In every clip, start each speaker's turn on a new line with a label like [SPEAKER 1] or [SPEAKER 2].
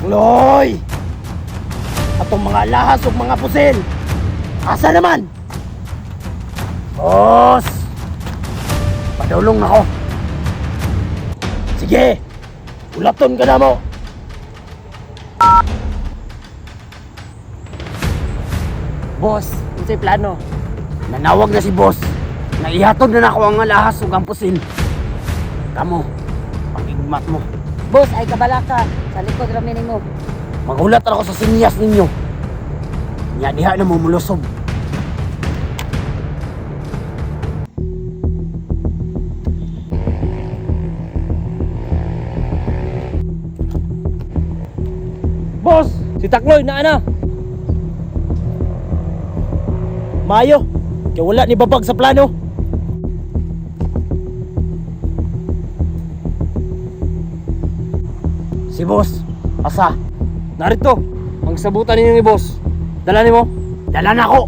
[SPEAKER 1] Takloy! Atong mga lahas ug mga pusil. Asa naman? Boss! Padulong na ko. Sige! Ulaton ka na mo!
[SPEAKER 2] Boss, unsay plano?
[SPEAKER 1] Nanawag na si boss. Naihatod na nako ang alahas ug ang pusil. Kamo, pag-igmat mo.
[SPEAKER 3] Boss, ay kabalaka. Sa likod ra nimo.
[SPEAKER 1] Magulat ra ako sa sinyas ninyo. Nya diha na mo mulusob.
[SPEAKER 2] Boss, si Takloy naa na.
[SPEAKER 1] Mayo, kay wala ni babag sa plano. Si boss, asa?
[SPEAKER 2] Narito, ang sabutan ninyo ni boss. Dala nimo.
[SPEAKER 1] Dala na ako.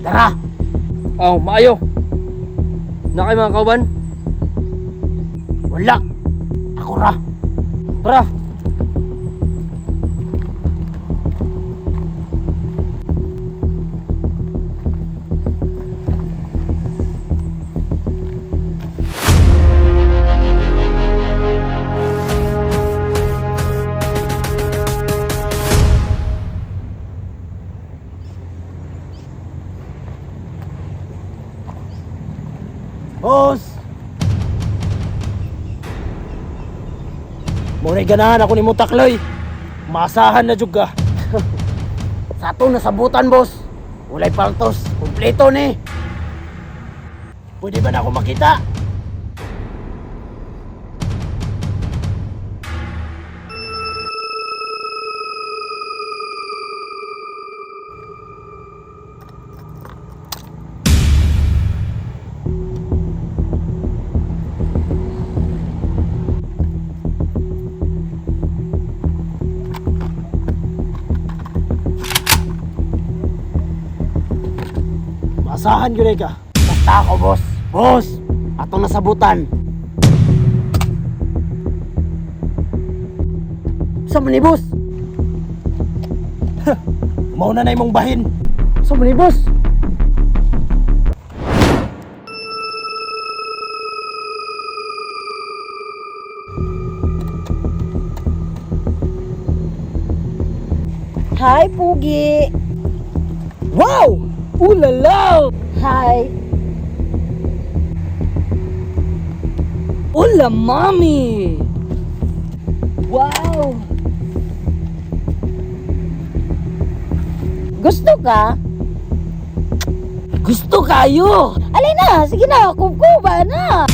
[SPEAKER 1] Tara.
[SPEAKER 2] Aw, maayo. Na kay mga kauban?
[SPEAKER 1] Wala. Ako ra.
[SPEAKER 2] Tara.
[SPEAKER 1] Boss! Muna ganahan ako ni mo takloy. Masahan na jud ka. Sa ato nasabutan, boss. Walay paltos. Kompleto ni. Pwede ba na ako makita? Masahan yun ka. Basta ako, boss. Boss, atong nasabutan. Sa man ni boss? Mauna na imong bahin. Sa man ni boss?
[SPEAKER 3] Hi, Pugi.
[SPEAKER 2] Wow! Ulala!
[SPEAKER 3] Hi.
[SPEAKER 2] Ula, mami!
[SPEAKER 3] Wow. Gusto ka?
[SPEAKER 2] Gusto kayo!
[SPEAKER 3] Alay na, sige na, kubkuba na.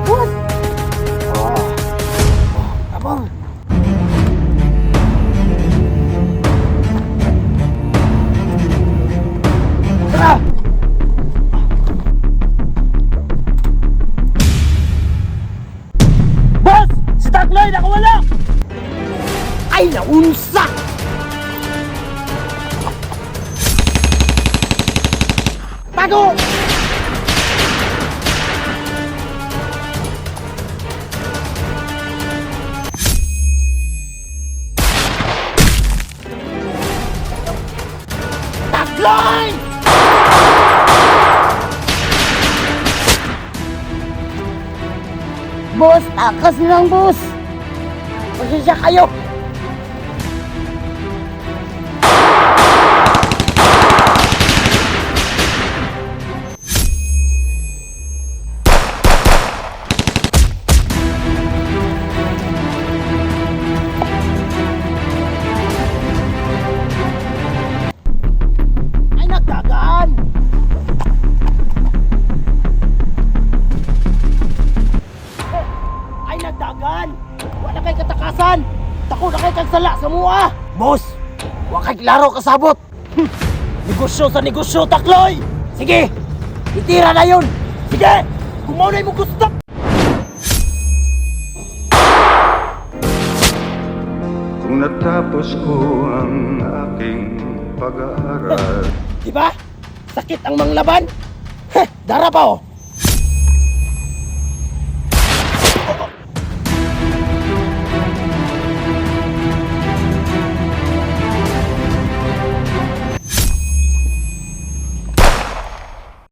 [SPEAKER 3] Boss,
[SPEAKER 1] Abang. Tara! Boss! Si Takloy nakawala! Ay, naunsa! Tago! Takloy!
[SPEAKER 3] Boss, takas na lang, boss.
[SPEAKER 1] Pasensya kayo! Ay, nagdagan! Ay, nagdagan! Wala kay katakasan! Tako na kay kagsala sa mua! Boss! Wa kay klaro kasabot! Negosyo sa negosyo, takloy! Sige! Itira na yun! Sige! Kung mao na imong gusto.
[SPEAKER 4] Kung natapos ko ang aking pag-aaral.
[SPEAKER 1] Di ba? Sakit ang manglaban. Heh, dara pa oh.